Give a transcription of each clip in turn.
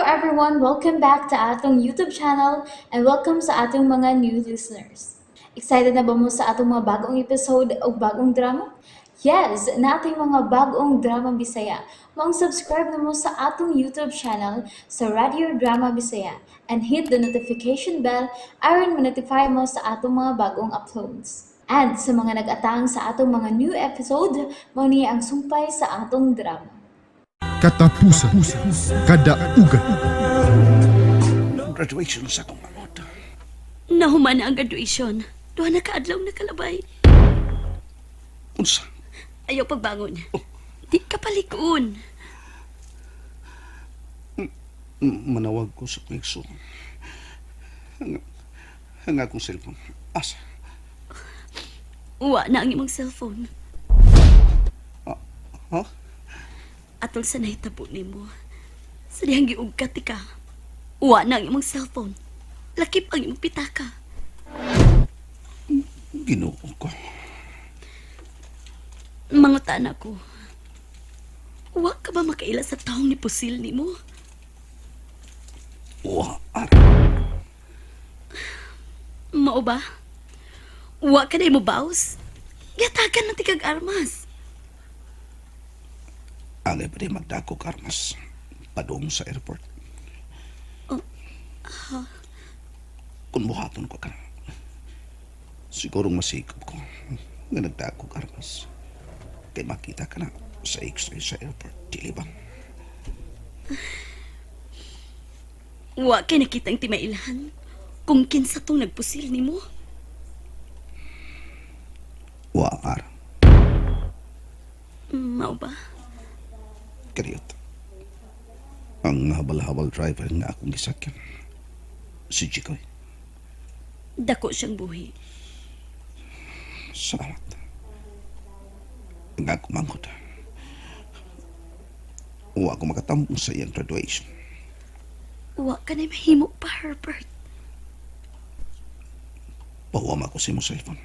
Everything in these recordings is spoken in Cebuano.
everyone! Welcome back to atong YouTube channel and welcome sa atong mga new listeners. Excited na ba mo sa atong mga bagong episode o bagong drama? Yes, nating mga bagong drama Bisaya. Maong subscribe na mo sa atong YouTube channel sa Radio Drama Bisaya and hit the notification bell aron ma-notify mo sa atong mga bagong uploads. And sa mga nag-atang sa atong mga new episode, mao ni ang sumpay sa atong drama. Katapusan, kadaugan. Graduation sa akong manghod. Nahuman na ang graduation. Duha na kaadlaw nakalabay. Unsa? Ayaw pagbangon. Di ka palikoon. Manawag ko sa Quezon. Ang akong cellphone. Asa? Uwa na ang imong cellphone. Ha? Atol sa nahitabo nimo. Sa dihang giugkat ka. Uwa na ang imong cellphone. Lakip ang imong pitaka. Ginoo ko. Mangutan ako. Uwa ka ba makaila sa taong ni pusil nimo? Uwa, ara. Mao ba? Uwa ka na imo baos? Gatagan na tikag armas. Angay pa rin magdako karmas. Padung sa airport. Kung buhaton ko ka na, siguro masikap ko nga nagdako karmas. Kay makita ka na sa x-ray sa airport. Dili ba? Wa kay nakita ang timailan kung kinsa tong nagpusil nimo. Uwa, ara. Mao ba? Kariyot. Ang habal-habal driver nga akong gisakyan. Si Jikoy. Dako siyang buhi. Salamat. Ang akong manghod. Uwa ko makatambong sa iyang graduation. Wa ka na mahimo pa, Herbert. Pahuwam ako sa imong cellphone.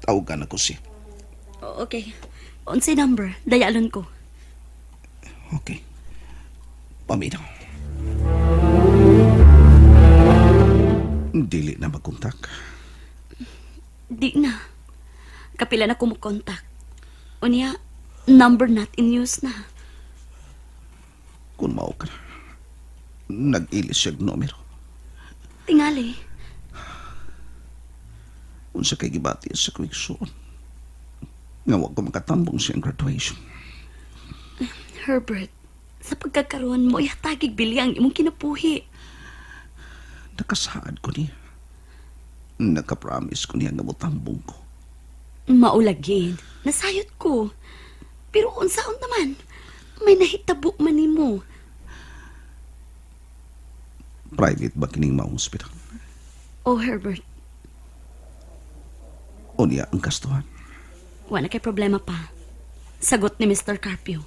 Tawagan ako siya. Okay. Unsay number? Dayalon ko. Okay. Paminaw. Dili na magkontak. Di na. Kapila na kumukontak. Unya, number not in use na. Kung mao ka na. Nag-ilis siya numero. Tingali. Unsa kay gibati sa kwigsoon. Nga wa ko makatambong siyang graduation. Herbert, sa pagkakaroon mo, ihatagig bili ang imong kinabuhi. Nakasaad ko niya. Nakapromise ko niya nga motambong ko. Maulagin. Nasayot ko. Pero unsaon naman? May nahitabo man nimo. Private ba kining maong hospital? Oh, Herbert, O niya ang kastuhan. wala kay problema pa. Sagot ni Mr. Carpio.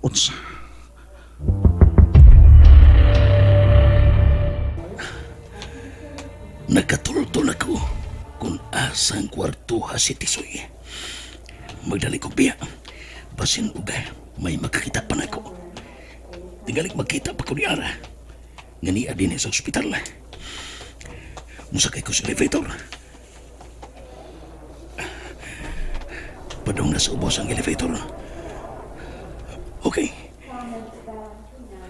Unsa? Nagkatultol ako kung asang kwartuha si Tisoy. Magdali kog biya. Basin uga, may makakita pa nako. Tingalik magkita pa ko ni Ara. Nga niya din sa ospital. Musakay ko sa elevator. Padong na sa ubos ang elevator. Okay.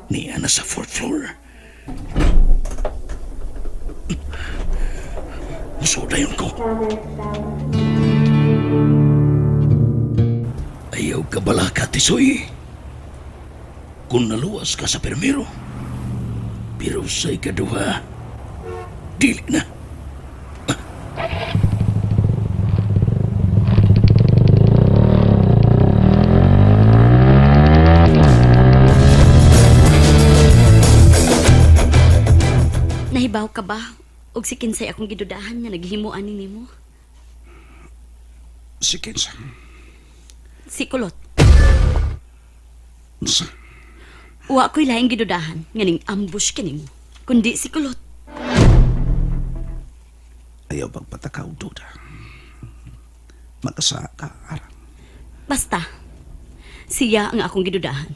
Niya na sa fourth floor. Musuda yun ko. Ayaw ka bala ka, Tisoy. Kung naluwas ka sa permiro, pero sa ikaduha, dili na. Nahibaw ka ba? Og si kinsay akong gidudahan nga naghimo ani nimo? Si Kinsa. Si Kulot. Unsa? Wa ko'y laing gidudahan nga ning ambush kanimo. Kundi si Kulot. Ayaw pagpatakaw, duda. Makasa ka, ara. Basta, siya ang akong gidudahan.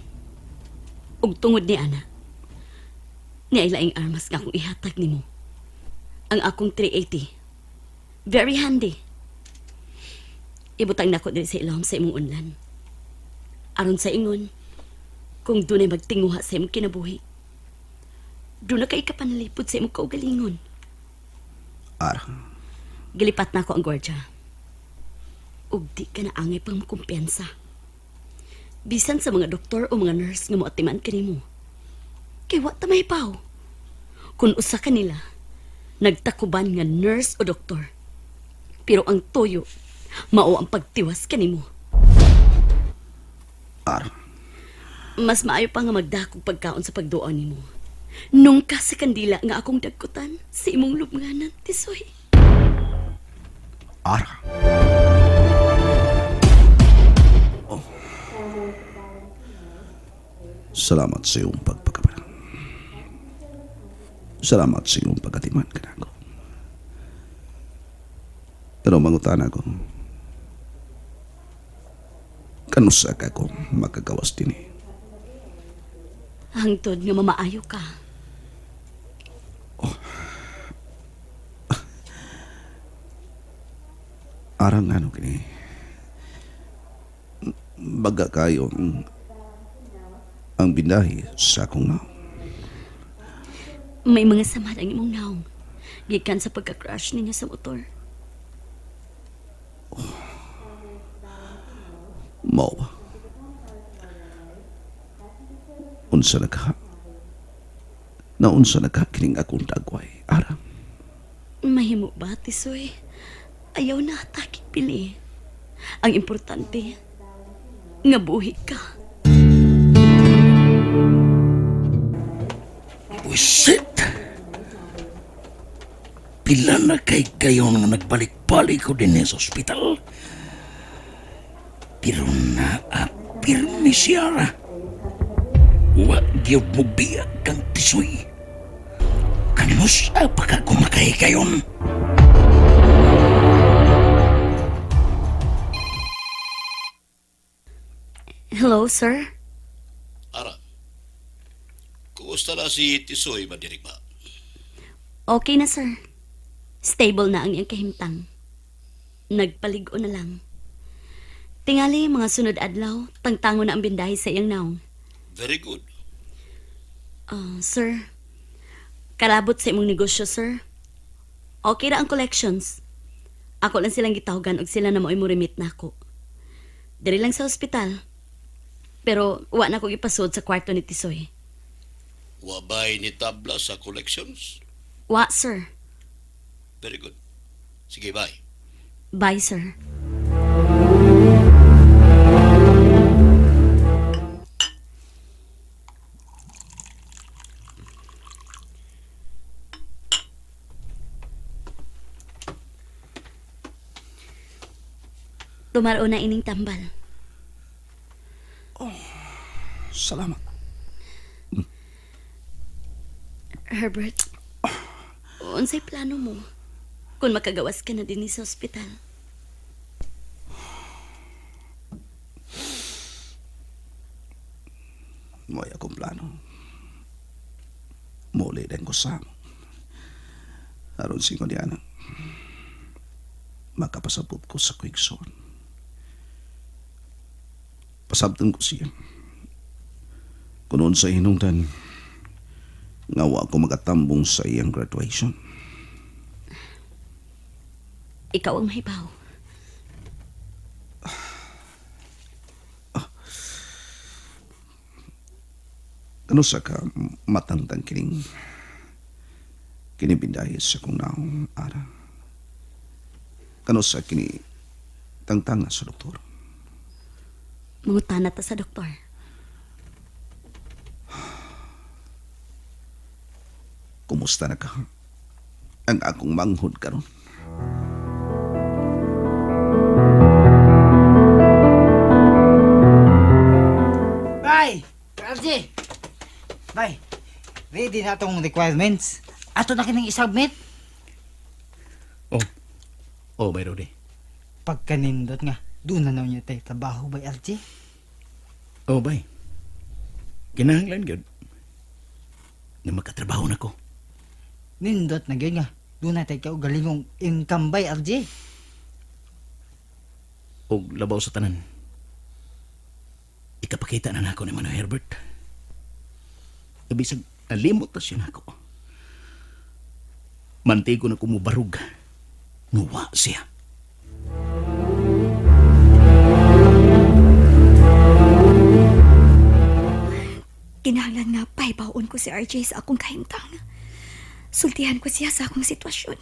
Ug tungod ni ana, ni ay laing armas nga akong ihatag nimo. Ang akong 380. Very handy. Ibutang nako diri sa ilawom sa imong unlan. Aron sa ingon, kung dunay magtinguha sa imong kinabuhi, doon na kay kapanalipod sa imong kaugalingon. Ara. Gilipat na ako ang gwardya. Ug di ka na angay pang makumpiyansa. Bisan sa mga doktor o mga nurse nga moatiman kanimo. Kay wa ta mahibaw. Kung usa kanila, nagtakuban nga nurse o doktor. Pero ang toyo, mao ang pagtiwas kanimo. Ara. Mas maayo pa nga magdakog pagkaon sa pagduon nimo. Nung ka sa kandila nga akong dagkutan sa imong lubnganan, Tisoy. Ara. Oh. Salamat sa iyong pagpagkabala. Salamat sa iyong pagkatiman kanako. Pero mangutana ko, kanusa ka ko makagawas din eh. Hangtod nga mamaayo ka. Arang ano kini. Baga kayo ang bindahi sa akong naong. May mga samad ang imong naong. Gikan sa pagka-crash ninyo sa motor. Mao ba? Unsa na ka? Naunsa na ka kining akong dagway? Ara, Mahimo ba, Tisoy? Ayaw na atake pili. Ang importante, nga buhi ka. Buisit! Pila na kay kayo nga nagbalik-balik ko din sa ospital. Pero naapirmi siya ra. Wa gyud mo biya kang tisoy. Kanusa pa ka kumakay kayon? Hello, sir? Ara. Kumusta na si Tisoy Madirigma? Okay na, sir. Stable na ang iyang kahimtang. Nagpaligo na lang. Tingali, mga sunod adlaw, tangtango na ang bindahi sa iyang naong. Very good. Ah, sir, kalabot sa imong negosyo, sir. Okay ra ang collections. Ako lang silang gitawagan og sila na mo'y mo-remit nako. Diri lang sa ospital. Pero wa na ko gipasod sa kwarto ni Tisoy. Wabay ni tabla sa collections? Wa, sir. Very good. Sige, bye. Bye, sir. Tumaro na ining tambal. salamat. Herbert, unsay plano mo kung makagawas ka na din sa ospital? Mo'y akong plano. Muli din ko sa amo. Aron singo ni anak. Makapasabot ko sa quick zone. Pasabtan ko siya. Kunoon sa hinungdan, nga wa ko magatambong sa iyang graduation. Ikaw ang mahibaw. Ano sa ka matantang kining kinibindahi sa kong naong ara. Kano sa kini tangtanga sa doktor. Mangutana ta sa doktor. Kumusta na ka? Ang akong manghod karon. Bye! RJ! Bye! Ready na itong requirements. Ato na kining isubmit. Oh. Oh, bay Rudy. Pagkanindot nga, doon na naman niya tayo trabaho by RJ. Oh, bay. Kinahanglan gyud nga makatrabaho na ko. Nindot na gyud nga. Doon natin ka galingong income bay, RJ. Og labaw sa tanan. Ikapakita na nako ni Mano Herbert. Bisag nalimot na siya nako. Mantigo na kumubarog. Nuwa siya. Kinahanglan nga pahibaon ko si RJ sa akong kahimtang. Sultihan ko siya sa akong sitwasyon.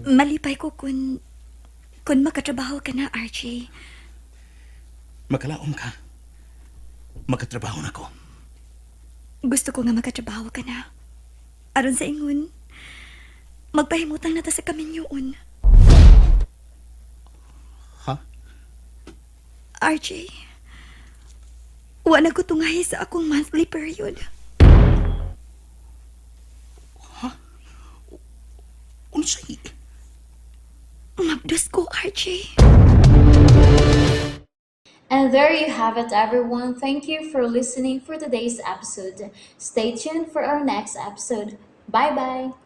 Malipay ko kung makatrabaho ka na, RJ. Makalaom ka. Makatrabaho na ko. Gusto ko nga makatrabaho ka na. Aron sa ingon, magpahimutang na ta sa kaminyoon. Ha? RJ, wa na ko tungahi sa akong monthly period. Unsay? Mabdos ko, RJ. And there you have it, everyone. Thank you for listening for today's episode. Stay tuned for our next episode. Bye bye.